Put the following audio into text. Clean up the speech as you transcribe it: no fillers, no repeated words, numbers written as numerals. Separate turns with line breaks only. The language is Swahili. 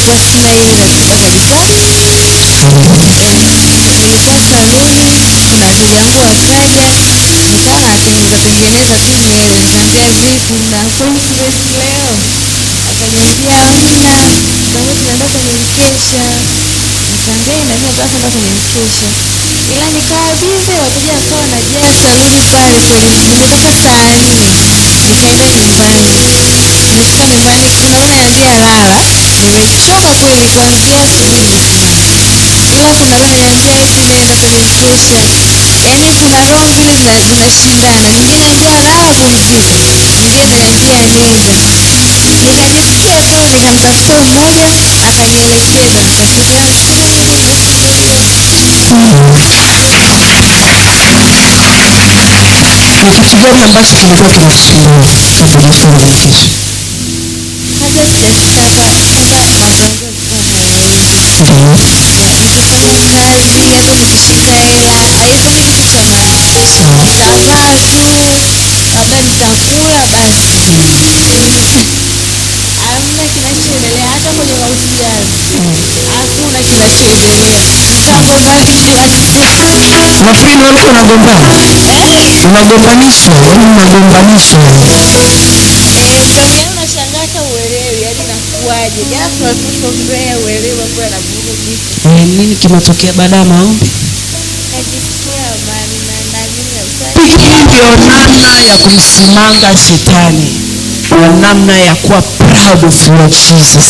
Nilikuwa sina hili tatizo kabisa. Nilikuwa saluni, kuna wateja wangu wakaja, nikawa nawatengeneza tengeneza tu nywele. Nikamwambia, "Vipi, mna appointment leo?" Akaniambia, "Hamna." Nikamwambia, "Tunaenda kwenye mkesha." Nikamwambia, "Na mimi nataka kwenda kwenye mkesha." Ila nikawa busy, wateja wakawa wanajaa saluni pale kweli. Nimetoka saa 4, nikaenda nyumbani. Nimefika nyumbani, kuna roho inaniambia lala, nimechoka kweli, kuanzia asubuhi nimesimama. Ila kuna roho inaniambia eti nenda kwenye mkesha. Yaani kuna roho mbili zinashindana. Nyingine inaniambia lala, pumzika. Nyingine inaniambia nenda. Nikajisikia tu nikamtafuta mmoja akanielekeza, nikafika, nashukuru Mungu nimefunguliwa.
Ni kitu gani ambacho kilikuwa kinakusumbua kabla hujafika kwenye mkesha?
Kabla sijafika hapa, kwanza mambo yangu yalikuwa hayaendi.
Ndio.
Ya, nikifanya kazi hata nikishika hela haifanyi kitu cha maana.
Sawa.
Nitavaa tu, labda nitakula basi. Hamna kinachoendelea hata kwenye mahusiano. Hakuna kinachoendelea. Nitagombanishwa tu.
Unafikiri ni wewe unagombana?
Eh?
Unagombanishwa, yaani mnagombanishwa.
Eh, muda mwingine unashangaa hata uelewi, yaani inakuwaje? Ghafla kutokea uelewi mambo yanavurugika.
Nini kimetokea baada ya maombi?
Najisikia amani na naamini kabisa.
Hii ndio namna ya kumsimanga shetani na namna ya kuwa proud of your Jesus.